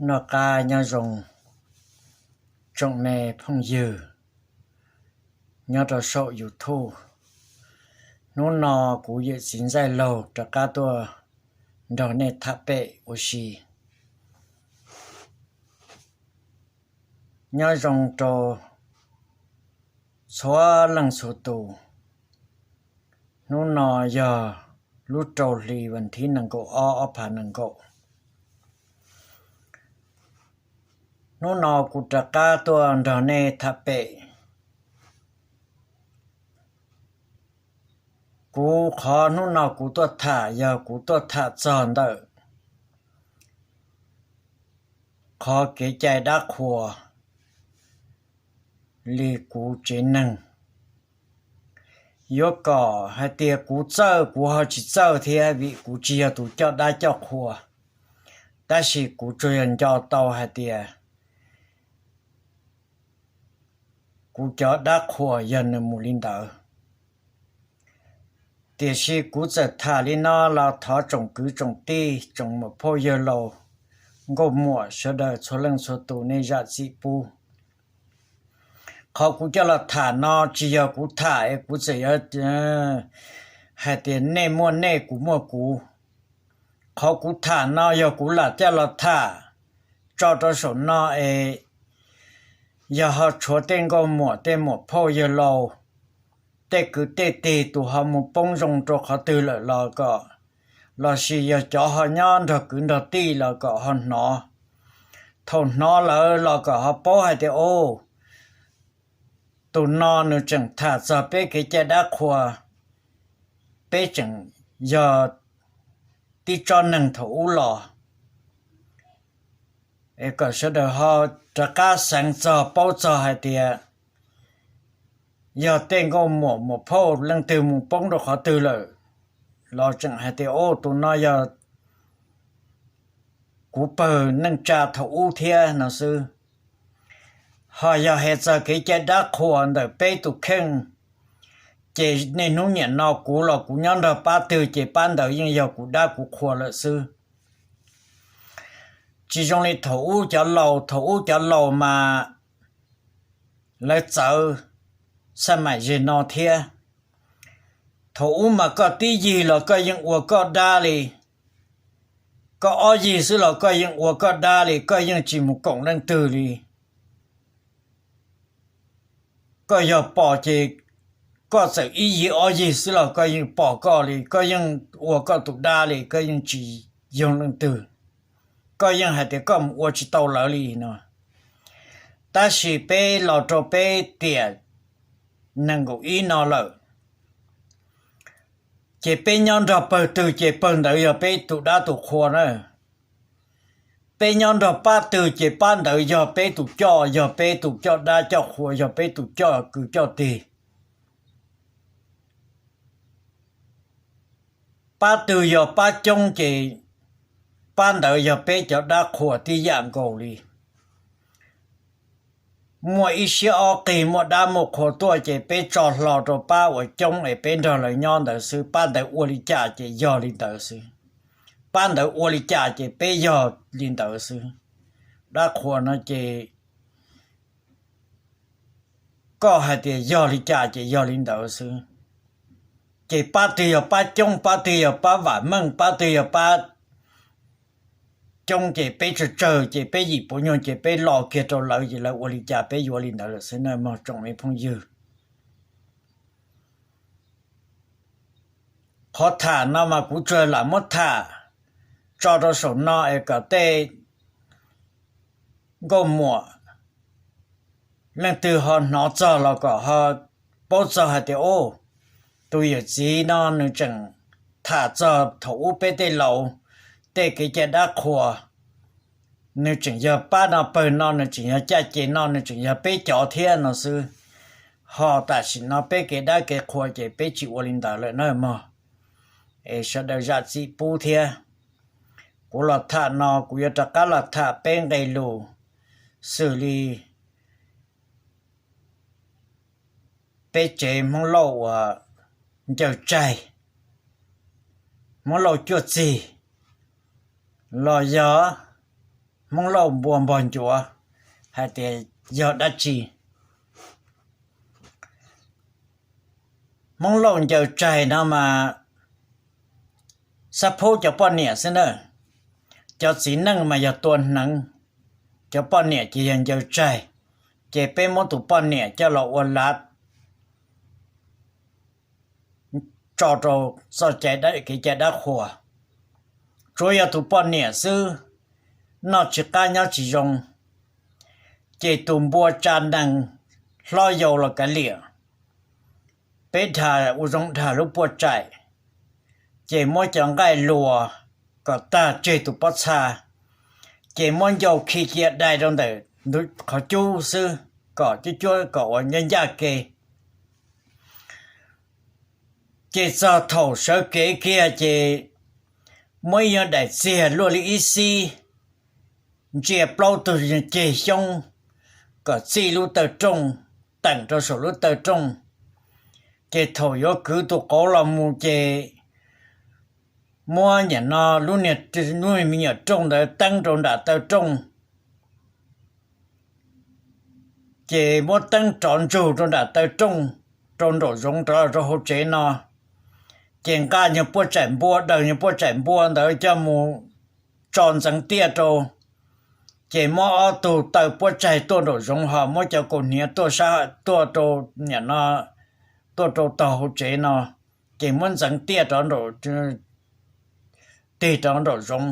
Noj qab nyob zoo tsoom me phooj ywg nyob rau saum YouTube. Hnub no kuv yawm txiv Ntxaij Laug rov qab tuaj nrog nej tham pem ua si. Nyob zoo rau txhua leej txhua tus. Hnub no yog lub rau hli vas thib nees nkaum ob, ob phav nees nkaum. Hnub no kuv rov qab tuaj nrog nej tham pem. Kuv qhov hnub no kuv tuaj tham yog kuv tuaj tham txog ntawm qhov kev cai dab qhuas li kuv tsev neeg. Yuav kom hais tias kuv txawj kuv ho tsis txawj thiab, vim kuv tsis yog tus coj dab coj qhua, tab sis kuv tsuas yog nco tau hais tias kuv cov dab qhuas yog nws mus li ntawd. Tiam sis kuv txawm tham li no los thov tsoom kwv tsoom tij, tsoom muam phauj yawg laus, nkauj muam sawv daws txhua leej txhua tus nej zam txim pub. Qhov kuv coj los tham no tsis yog kuv tham es kuv txawm yuav hais tias nej muaj nej kuv muaj kuv. Qhov kuv tham no yog kuv lam coj los tham tso rau saum no es yog ho tshuav tej nkauj muam tej muam phauj yawg laus, tej kwv tej tij tus ho mus poob zoo rau qhov twg lawm los kom, lossis yog cov ho nyob nrog kwv nrog tij los kom ho hnov. Thaum hnov lawm los kom ho paub hais tias, o, tus no nws tseem tham txog peb kev cai dab qhuas, peb tseem yog tib tsob neeg thaum ub los. Es kom sawv daws ho rov qab xeev txog paub txog hais tias yog tej nkauj muam muam phauj leej twg mus poob rau qhov twg lawm los tseem hais tias, o, tus no yog kuv pawg neej tsa thaum ub thiab no xwb. Ho yog hais txog kev cai dab qhuas ntawm peb tus kheej, ces niaj hnub niam no kuv los kuv nyob nrog pab twg ces pab ntawd yeej yog kuv dab kuv qhua lawm xwb. Tsis zoo li thaum ub cov laus, thaum ub cov laus mas lawv txawv xaj maim zem no thiab. Thaum ub mas koj tib yig los koj yeej ua koj dab li, koj ob yig xwb los koj yeej ua koj dab li, koj yeej tsis mus koom leej twg li. Koj yog pom ces koj txawm ib yig ob yig xwb los koj yeej pom koj li, koj yeej ua koj tus dab li, koj yeej tsis yoog leej twg. Koj yeej hais tias koj mus ua tsis tau lawv li no. Tab sis peb los rau peb tiam nees nkaum ib no lawm, ces peb nyob nrog pawg twg ces pawg ntawd yog peb tus dab tus qhua na. Peb nyob nrog pab twg ces pab ntawd yog peb tus coj, yog peb tus coj dab coj qhua, yog peb tus coj kwv coj tij. Pab twg yog pab coob ces pab ntawd yog peb cov dab qhua tib yam nkaus li. Muaj ib siab ob qig muaj dab muaj qhua tuaj ces peb tso hlo rau pab uas coob es peb nrog lawv nyob ntawd xwb, pab ntawd ua li cas ces yog li ntawd xwb. Pab ntawd ua li cas ces peb yog li ntawd xwb. Dab qhua no ces koj hais tias yog li cas ces yog li ntawd xwb. Ces pab twg yog pab coob, pab twg yog pab vam meej, pab twg yog pab coob ces peb tsawg tsawg ces peb yim puav nyuag ces peb lo kiag rau lawv ces lawv ua li cas peb yuav li ntawd lawm xwb na mog tsoom me phooj ywg. Qhov tham no mas kuv tsuas lam muab tham tso rau saum no es kom tej nkauj muam leej twg ho hnov txog los kom ho paub txog hais tias, o, tus yawm txiv no nws tseem tham txog thaum ub peb tej laus tej kev cai dab qhuas, nws tseem yog pab no pawg no, nws tseem yog caj ces no, nws tseem yog peb cov thiab no xwb. Ho tam sim no peb kev dab kev qhua ces peb tsis ua li ntawd lawm na mog. Es sawv daws zam txim pub thiab. Kuv los tham no kuv yuav rov qab los tham peb nqe lus xws li peb tsev Hmoob Lauj uas ncaws tsaig, Hmoob Lauj cuaj txig, los yog Hmoob Lauj npua npog ncuav hais tias yog dab tsi. Hmoob Lauj ncaws tsaig no mas xab phob cov poj niam xwb na, cov txiv neej mas yog tua hneev, cov poj niam ces yog ncaws tsaig. Ces peb muab tus poj niam coj los ua lav tso rau txoj kev cai dab qhuas. Tsuav yog tus poj niam xwb, noj tsis qab nyob tsis zoo, ces tus npua tsa nees hlob yau los kav liam. Peb dhas ua zoo dhas lub puaj tsaim, ces muab cov nqaij luas kom tag tseg tus pob txha, ces muab ncau khi cia dai rau ntawm qhov cub xwb, kom cuab cuab kom ua ncaj ncaj ke. Ces txog thaum sawv kev kiag ces muab ib nyuag daim txiag luaj li ib xib, ntsia plaub tug ceg xyoob kom txij lub taw rooj, teem rau saum lub taw rooj. Ces thaum yuav kwv tus qauv los mus ces muab niam no lub niag me nyuam rooj ntawd teeb rau nram taw rooj, ces muab teeb rov ntsug rau nram taw rooj, rau nraum zoov rov los rau hauv tsev no. Ces nqa nyuag puaj tsaim npua, daws nyuag puaj tsaim npua ntawd coj mus tso ntxeev tiaj rau, ces muab ob tug taw puab tsaig tuaj nraum zoov ho muab cov kaus hniav tuaj sab, tuaj rau niam no, tuaj rau taug hauv tsev no, ces muab ntxeev tiaj rov, tig rov nraum zoov.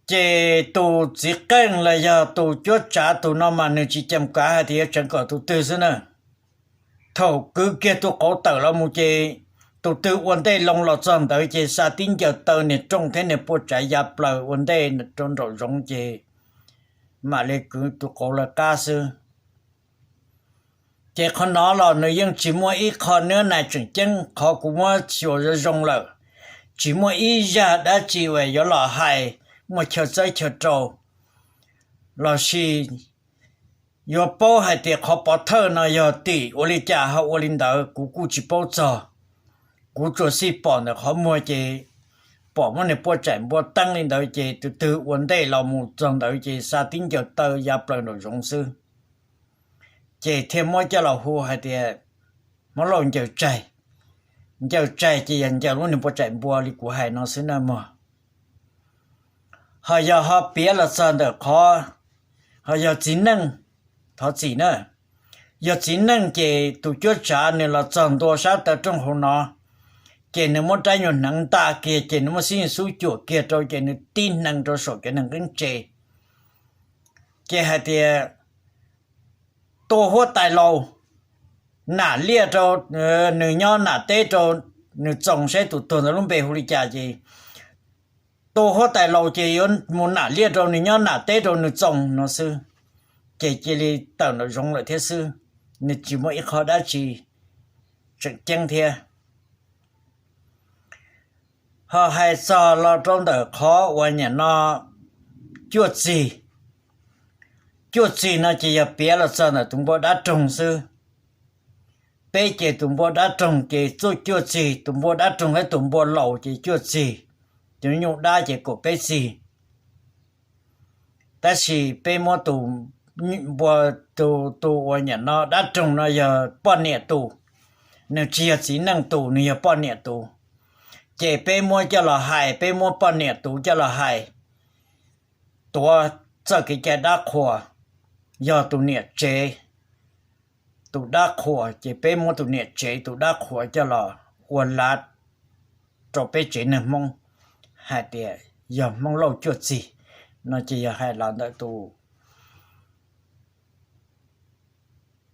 Ces tus txiv qeej los yog tus cuab tsav tus no mas nws tsis cam kav hais tias yuav tseev kom tus twg xwb na. Thaum kwv kiag tus qauv tawm los mus ces tus twg ua ntej loo los txog ntawd ces xa tib ncaws taw niag rooj thiab niag puaj tsav ya plaws ua ntej rau nraum zoov ces mam li kwv tus qauv lawv qab xwb. Ces qhov no los nws yeej tsis muaj ib qho nab nais tseem ceeb, qhov kuv muab xyuas zoo zoo lawm, tsis muaj ib zaj dab tsi uas yuav los hais muaj chaw txawb chaw rau, lossis yuav paub hais tias qhov pov thawj no yog tim ua li cas ho ua li ntawd kuv kuj tsis paub txog. Kuv tsuas xij pom ntawm qhov muag ces pom muab niag puaj tsaim npua teeb li ntawd ces tus twg ua ntej los mus txog ntawd ces xa tib ncaws taw ya plaws nraum zoov xwb. Ces thiaj muab coj los hu hais tias Hmoob Lauj ncaws tsaig. Ncaws tsaig ces yog ncaws lub niag puaj tsaim npua li kuv hais no xwb na mog. Ho yog ho piav los txog ntawm qhov, ho yog txiv neej, thov txim na, yog txiv neej ces tus cuab tsav nws los txog ntua sab taw rooj hauv no, ces nws muab rab nyuag hneev nta kiag ces nws muab xib nyuag xub cuam kiag rau ces nws tib hneev rau saum cov neeg nqeeb tse, ces hais tias tua huab tais laus, nam liaj rau, nws nyob nam teb rau nws txoos saib tus tuag ntawd lub npe hu li cas ces tua huab tais laus ces yuav mus nam liaj rau nws nyob nam teb rau nws txoos no xwb. Ces cia li tawm nraum zoov lawm thiab xwb, nws tsis muaj ib qho dab tsi tseem ceeb thiab. Ho hais txog los rau ntawm qhov uas niam no cuaj txig, cuaj txig no ces yog piav los txog ntawm tus npua dab roog xwb. Peb ces tus npua dab roog ces txuj cuaj txig, tus npua dab roog thiab tus npua laus ces cuaj txig, tus nyuj dab ces kaum peb txig. Tab sis peb muab tus npua, tus, tus uas niam no dab roog no yog poj niam tus, nws tsis yog txiv neej tus, nws yog poj niam tus. Ces peb muab coj los hais, peb muab poj niam tus coj los hais tuav txoj kev cai dab qhuas, yog tus niam tsev tus dab qhuas, ces peb muab tus niam tsev tus dab qhuas coj los ua lav rau peb tsev neeg Hmoob hais tias yog Hmoob Lauj cuaj txig no ces yog hais los ntawm tus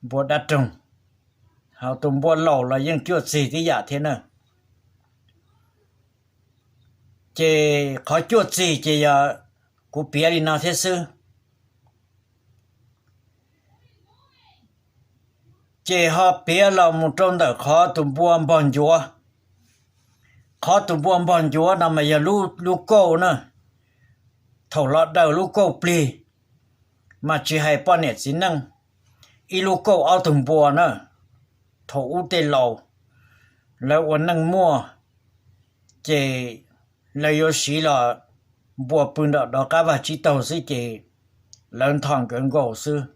npua dab roog, ho tus npua laus los yeej cuaj txig tib yam thiab na. Ces qhov cuaj txig ces yog kuv piav li no thiab xwb. Ces ho piav los mus rau ntawm qhov tus npua npog ncuav. Qhov tus npua npog ncuav no mas yog lub kauj na, thaum los daws lub kauj plig, mas tsis hais poj niam txiv neej, ib lub kauj ob tug npua na. Thaum ub tej laus lawv ua neej muaj, ces lawv yuav siv los npua pw nram dov qab vag tsib taug xwb ces lawv ntho nkawd nkaus xwb.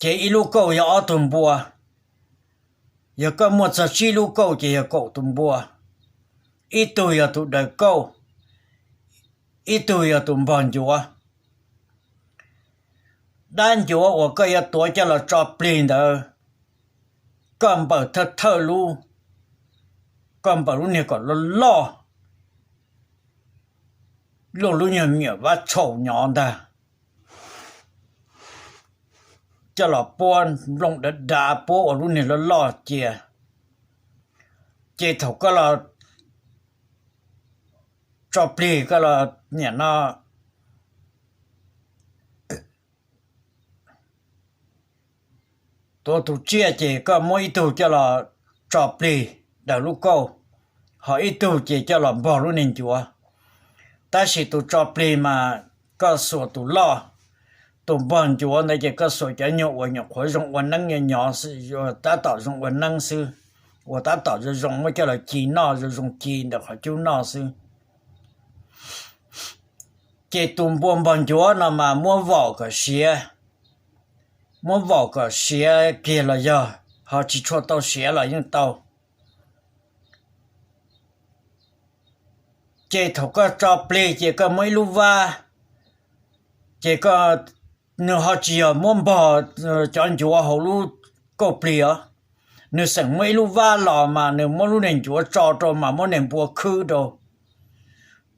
Ces ib lub kauj yog ob tug npua, yog koj muaj txog tsib lub kauj ces yog kaum tus npua, ib tug yog tus daws kauj, ib tug yog tus npog ncuav. Dab ncuav uas koj yuav tuav coj los tso plig ntawd, koj npawm thawj thawj lub, koj npawm lub niag kom loj loj, luaj lub nyuag miam vab tshaum nyov ntag, coj los puab nplooj dav dav puab ua lub niag loj loj cia. Ces thaum koj los tso plig koj los niam no tuav tus tsiaj ces koj muab ib tug coj los tso plig daws lub kauj, ho ib tug ces coj los npog lub niag ncuav. Tab sis tus tso plig mas koj xuas tus loj, tus npog ncuav ntawd ces koj xuas cov nyuag uas nyuam qhuav zoo ua neeb nyuag nyov, tab tom zoo ua neeb xwb, uas tab tom zoo zoo muab coj los ci noj zoo zoo ci ntawm qhov cub noj xwb. Ces tus npua npog ncuav no mas muab vaum kom siav, muab vaum kom siav kiag los yog, ho tsis tshua tau siav los yeej tau. Ces thaum koj tso plig ces koj muab ib lub vab, ces koj, nws ho tsis yog muab npog cov ncuav hauv lub kauj plig os, nws xeem muab ib lub vab los mas nws muab lub niag ncuav tso rau mas muab niag npua khwb rau.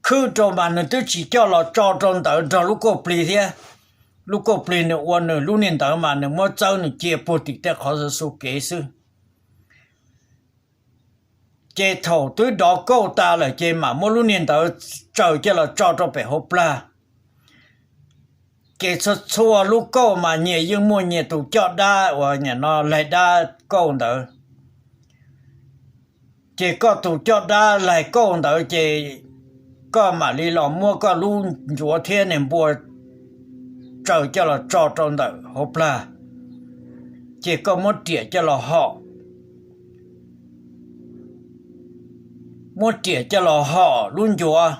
Khwb rau mas nws twb tsis coj los tso rau ntawd nrog lub kauj plig thiab. Lub kauj plig nws ua nws lub niag ntawd mas nws muab txawb nws cia puag tim tej qhov xu kev xwb. Ces thaum twb dov kauj tas lawm ces mam muab lub niag ntawd tsaws coj los tso rau pem hauv plag. Ces txhua txhua lub kauj mas nyias yeej muaj nyias tus coj dab uas nim no laig dab kauj ntawd. Ces koj tus coj dab laig kauj ntawd ces koj mam li los muab koj lub ncuav thiab niag npua tsaws coj los tso rau ntawm hauv plag, ces koj muab riam coj los hom. Muab riam coj los hom lub ncuav,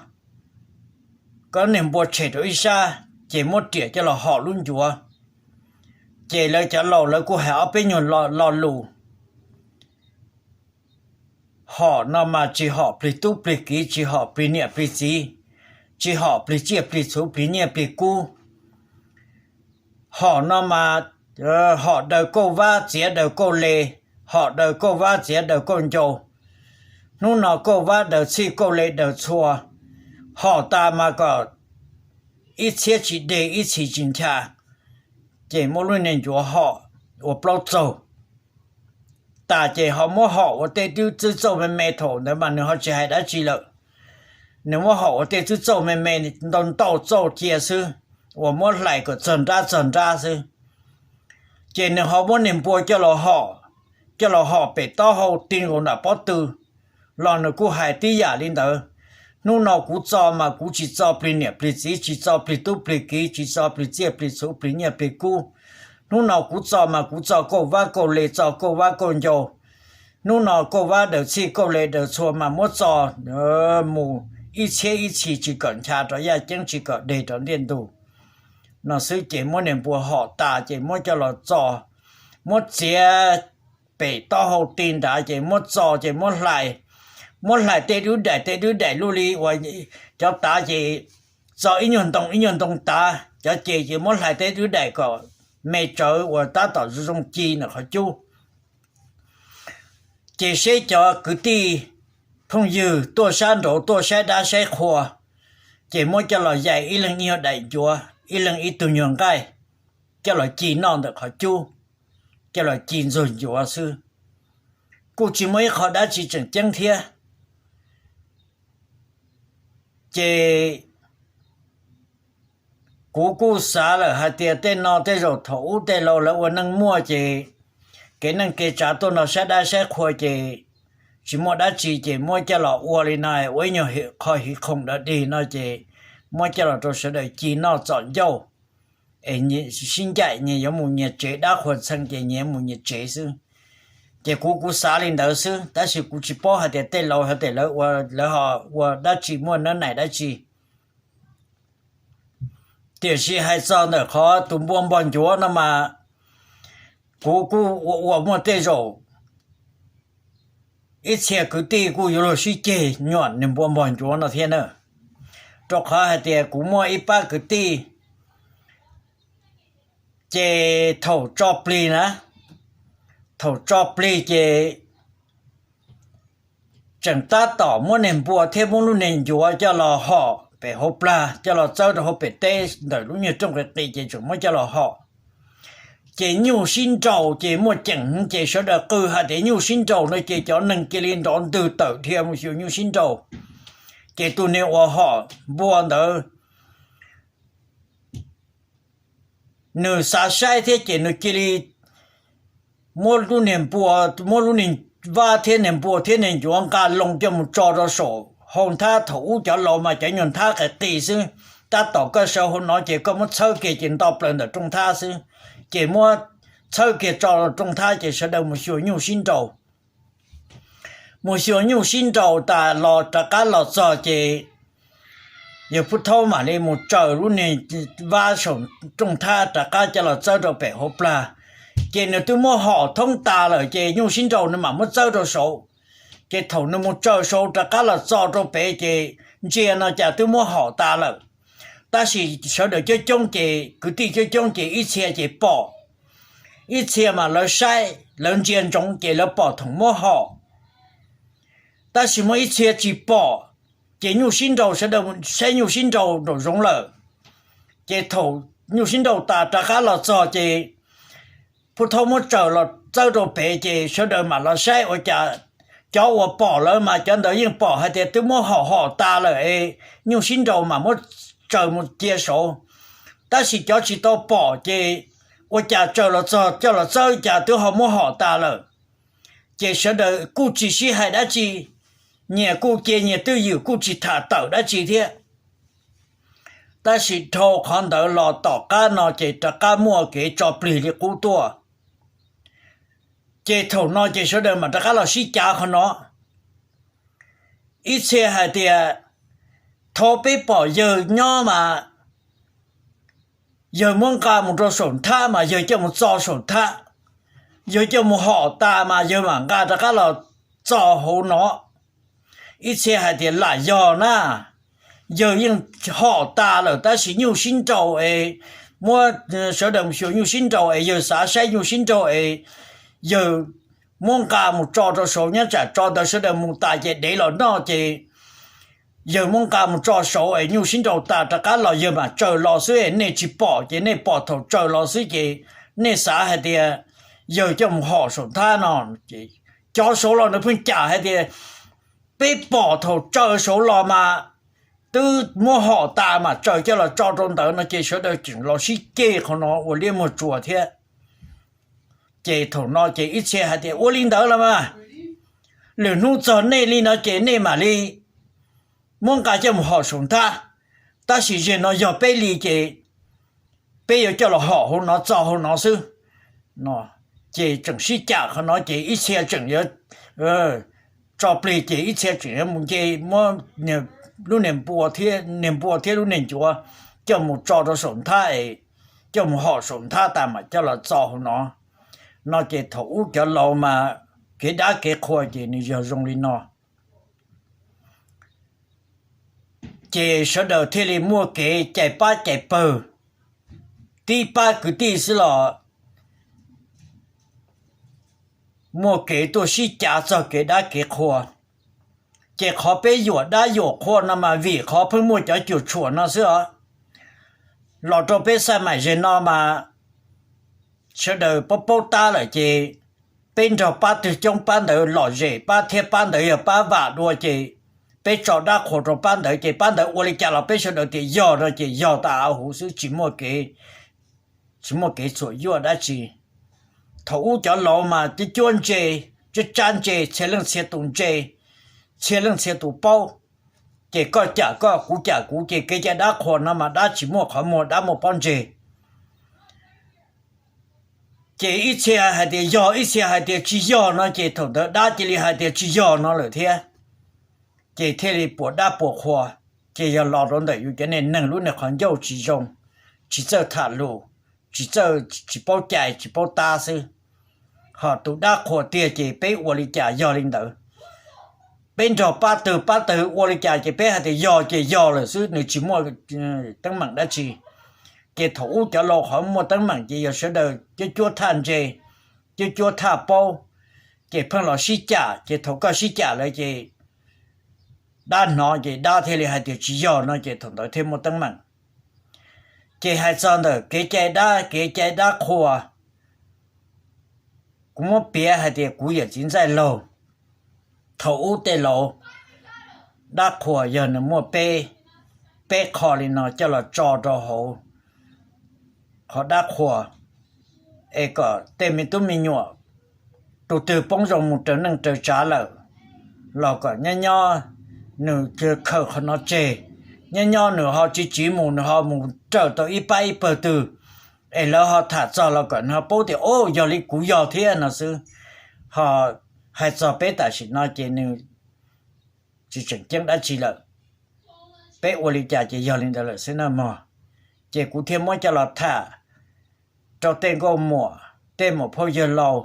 koj niag npua tshem rau ib sab, ces muab riam coj los hom lub ncuav. Ces lawv cov laus lawv kuj hais ob peb nyuag lo lus. Hom no mas tsis hom plig tub plig kiv, tsis hom plig niam plig txiv, tsis hom plig tsiaj plig txhu plig nyiaj plig kub. Hom no mas hom daws kauj vab txiav daws kauj le, hom daws kauj vab txiav daws kauj ncau. Hnub no kauj vab daws txhij kauj le daws txhua. Hom tas mas kom ib txhiab tsis deg ib txhis tsis ncha, ces muab lub niag ncuav hom ua plaub txaug. Tas ces ho muab hom ua tej twb txwb txauj me me, thaum ntawd mas nws ho tsis hais dab tsi lawm. Nws muab hom ua tej txwb txauj me me, ntau ntau txauj cia xwb, uas muab hlais kom txog nrab txog nrab xwb. Ces nws ho muab niag npua coj los hom, coj los hom pem taub hau ti nkaus nram pob tw, los nws kuj hais tib yam li ntawd. Hnub no kuv txo mas kuv tsis txo plig niam plig txiv, tsis txo plig tub plig kiv, tsis txo plig tsiaj plig txhu plig nyiaj plig kub. Hnub no kuv txo mas kuv txo kauj vab kauj le, txo kauj vab kauj ncau. Hnub no kauj vab daws txhij kauj le daws txhua mas muab txo mus ib txhiab ib txhis tsis kom ncha rov yaj ceeb, tsis kom deg rov ntiaj ntug no xwb. Ces muab niag npua hom tas ces muab coj los txo, muab txiav pem taub hau ti nrad ces muab txo ces muab hlais, muab hlais tej dub daim tej dub daim lub li uas cov tav ces txo ib nyuag ntoo ib nyuag ntoo tav, cov ces ces muab hlais tej dub daim kom me tsawv uas tab tom zoo zoo ci ntawm qhov cub. Ces seb cov kwv tij phooj ywg tuaj sab nraud tuaj saib dab saib qhua, ces muab coj los yais ib leeg ib nyuag daim ncuav, ib leeg ib tug nyuag nqaij, coj los ci noj ntawm qhov cub, coj los ci ntxuag ncuav xwb, kuj tsis muaj ib qho dab tsi tseem ceeb thiab. Ces kuv kuj xav lawm hais tias tej no tej zaum thaum ub tej laus lawv ua neej muaj ces kev neej kev tsav tuaj nrog saib dab saib qhua ces tsis muaj dab tsi ces muab coj los ua li no, ua ib nyuag qho hiv khoom dawv dig no ces muab coj los rau sawv daws ci noj txom ncauj, es sib ncaim nyias yuav mus nyias tsev, dab qhuas txheej ces nyias mus nyias tsev xwb. Ces kuv kuv xav li ntawd xwb, tab sis kuv tsis paub hais tias tej laus hais tias lawv ua, lawv ho ua dab tsi, muaj nab nais dab tsi. Tiam sis hais txog ntawm qhov tus npua npog ncuav no mas, kuv kuj ua ua muaj tej zaum ib txhia kwv tij kuj yuav luag sib ceg nyuam niag npua npog ncuav no thiab na. Rau qhov hais tias kuv muaj ib pab kwv tij, ces thaum tso plig na, thaum tso plig ces tseem tab tom muab niag npua thiab muab lub niag ncuav coj los hom pem hauv plag, coj los txawb rau hauv pem teb ntawm lub nyuag rooj qis qis, ces tseem muab coj los hom. Ces nyuj sib nraus ces muaj ceem, ces sawv daws qw hais tias nyuj sib nraus no ces cov neeg cia li nrov ntwg tawm dhia mus xyuas nyuj sib nraus. Ces tus niag uas hom npua ntawd nws xav saib thiab ces nws cia li muab lub niag npua, muab lub niag vab thiab niag npua thiab niag ncuav nqa loo coj mus tso rau saum hau nthab. Thaum ub cov laus mas cov nyuag nthab qis qis xwb, tab tom koj sawv hauv no ces koj muab txhawb kiag ces nto plaws ntawm rooj nthab xwb. Ces muab txhawb kiag tso rooj nthab ces sawv daws mus xyuas nyuj sib nraus. Mus xyuas nyuj sib nraus tas los rov qab los txog ces yawg Phub Thaub mam li mus tsaws lub niag vab saum rooj nthab rov qab coj los txawb rau pem hauv plag. Ces nws twb muab hom thoob tas lawm ces nyuj sib nraus nws mam muab txawb rau saud. Ces thaum nws mus tsaws saud rov qab los txo rau pem ces ntsia no cas twb muab hom tas lawm. Tab sis sawv daws coob coob ces kwv tij coob coob ces ib txhia ces pom, ib txhia mas lawv saib lawv ntsia ntsoov ces lawv pom thaum muab hom. Tab sis muaj ib txhia tsis pom, ces nyuj sib nraus, sawv daws saib nyuj sib nraus nraum zoov lawm. Ces thaum nyuj sib nraus tas rov qab los txog ces Phub Thaub muab tsaws los txawb rau pem ces sawv daws mam los saib ua cas cov uas pom lawm mas cov ntawd yeej pom hais tias twb muab hom hom tas lawm es nyuj sib nraus mam muab tsaws mus cia saud. Tab sis cov tsis tau pom ces ua cas tsaws los txog coj los txawb cas twb ho muab hom tas lawm. Ces sawv daws kuj tsis sib hais dab tsi, nyias kuj cia nyias twj ywm kuj tsis tham tawm dab tsi thiab. Tab sis dhau qhov ntawd los tom qab no ces rov qab muaj kev tso plig li qub tuaj. Ces thaum no ces sawv daws mam rov qab los sib cav qhov no. Ib txhia hais tias thaum peb pom yawg nyob mas yawg muab nqa mus rau saum nthab mas yawg coj mus txo saum nthab, yawg coj mus hom tas mas yawg mam nqa rov qab los txo hauv no. Ib txhia hais tias lam yog na, yawg yeej hom tas lawm tab sis nyuj sib nraus es muab sawv daws mus xyuas nyuj sib nraus es yawg xav saib nyuj sib nraus es yawg muab nqa mus tso rau saud, nyob tsam tso ntawd sawv daws mus tas ces dev los noj ces yawg muab nqa mus tso saud es nyuj sib nraus tas rov qab los yawg mam tsaws los xwb es nej tsis pom ces nej pom thaum tsaws los xwb ces nej xav hais tias yawg coj mus hom saum nthab no. Cov saud los nws pheej cam hais tias peb pom thaum tsaws saud los mas twb muab hom tas mam tsaws coj los tso rau ntawd no ces sawv daws tseem los sib ceg qhov no ua liab muag tsuas thiab. Ces thaum no ces ib txhia hais tias ua li ntawd los mas lwm hnub txog nej li no ces nej mam li muab nqa coj mus hom saum nthab, tab sis zaum no yog peb li ces peb yuav coj los hom hauv no txo hauv no xwb. Ces tseem sib cam qhov no ces ib txhia tseem yuav tso plig ces ib txhia tseem yuav mus nce muab lub niag npua thiab lub niag ncuav coj mus tso rau saum nthab es coj mus hom saum nthab tas mam coj los txo hauv no. No ces thaum ub cov laus mas kev dab kev qhua ces nws yog zoo li no. Ces sawv daws thiaj li muaj kev cais pab cais pawg, tib pab kwv tij xwb los muaj kev tuaj sib cav txog kev dab kev qhua. Ces qhov peb yuam dab yuam qhua no mas vim qhov pheej muaj cov cuam tshuam no xwb os. Los rau peb xaj maim zem no mas sawv daws paub paub tab lawm ces peb nrog pab twg coob pab ntawd lom zem, pab thiab pab ntawd yog pab vam dua ces peb tso dab qhuas rau pab ntawd ces pab ntawd ua li cas los peb sawv daws tias yog no ces yog tas huv xwb, tsis muaj kev, tsis muaj kev txhuam yuaj dab tsi. Thaum ub cov laus mas cuab cuab ntse, tsab tsab ntse, txhia leej txhia tus ntse, txhia leej txhia tus paub, ces koj cam koj kuv cam kuv ces kev cai dab qhuas no mas dab tsis muaj qhov muag, dab muaj pob ntseg. Ces ib txhia hais tias yog, ib txhia hais tias tsis yog no ces thaum ntawd dab cia li hais tias tsis yog no lawm thiab. Ces thiaj li puas dab puas qhua, ces yog los rau ntawm yus cov niag neeg lub niag qhov ncauj tsis zoo, tsis txawj tham lus, tsis txawj, tsis paub cai tsis paub tab xwb. Ho tus dab qhuas tiag ces peb ua li cas yog li ntawd. Peb nrog pab twg pab twg ua li cas ces peb hais tias yog ces yog lawm xwb, nws tsis muaj teeb meem dab tsi. Ces thaum ub cov laus qhov muaj teeb meem ces yog sawv daws cuab cuab thaj ntse, cuab cuab thaj paub, ces pheej los sib cam, ces thaum koj sib cam lawm ces dab hnov ces dab thiaj li hais tias tsis yog no ces thaum ntawd thiaj muaj teeb meem. Ces hais txog ntawm kev cai dab, kev cai dab qhuas, kuv muab piav hais tias kuv yawm txiv ntxaij laug, thaum ub tej laus dab qhuas yog nws muaj peb, peb qho li no coj los tso rau hauv qhov dab qhuas, es kom tej me tub me nyuam tus twg poob zoo mus raws neej raws tsav lawm los kom nyob nyob nws khaws qhov no tseg, nyob nyob nws ho tsis tsiv mus, nws ho mus raws tau ib pab ib pawg twg, es lawv ho tham txog los kom nws ho paub tias o, yog li kuv yog thiab no xwb. Ho hais txog peb tam sim no ces nws tsis tseem ceeb dab tsi lawm. Peb ua li cas ces yog li ntawd lawm xwb na mog. Ces kuv thiaj muab coj los tham rau tej nkauj muam, tej muam phauj yawg laus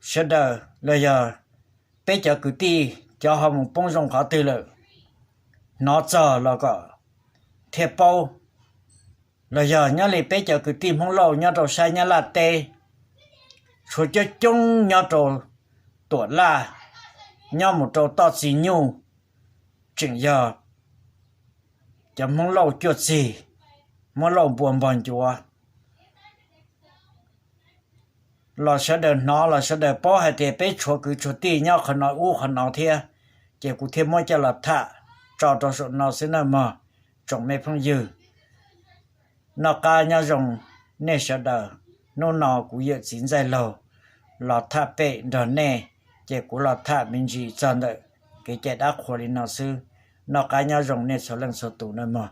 sawv daws los yog peb cov kwv tij cov ho mus poob zoo qhov twg lawm, hnov txog los kom thiaj paub. Los yog nyob li peb cov kwv tij Hmoob Lauj nyob rau sab Nyab Laj teb, tshuav coob coob nyob rau Tuam Laj, nyob mus rau toj Txiv Nyuj, tseem yog cov Hmoob Lauj cuaj txig, Hmoob Lauj npua npog ncuav los sawv daws hnov los sawv daws paub hais tias peb tshuav kwv tshuav tij nyob qhov no ub qhov no thiab. Ces kuv thiaj muab coj los tham tso rau saum no xwb na mog, tsoom me phooj ywg. Noj qab nyob zoo nej sawv daws. Hnub no kuv yawm txiv ntxaij laug los tham pem nrog nej, ces kuv los tham me ntsis txog ntawm kev cai dab qhuas li no xwb. Noj qab nyob zoo nej txhua leej txhua tus na mog.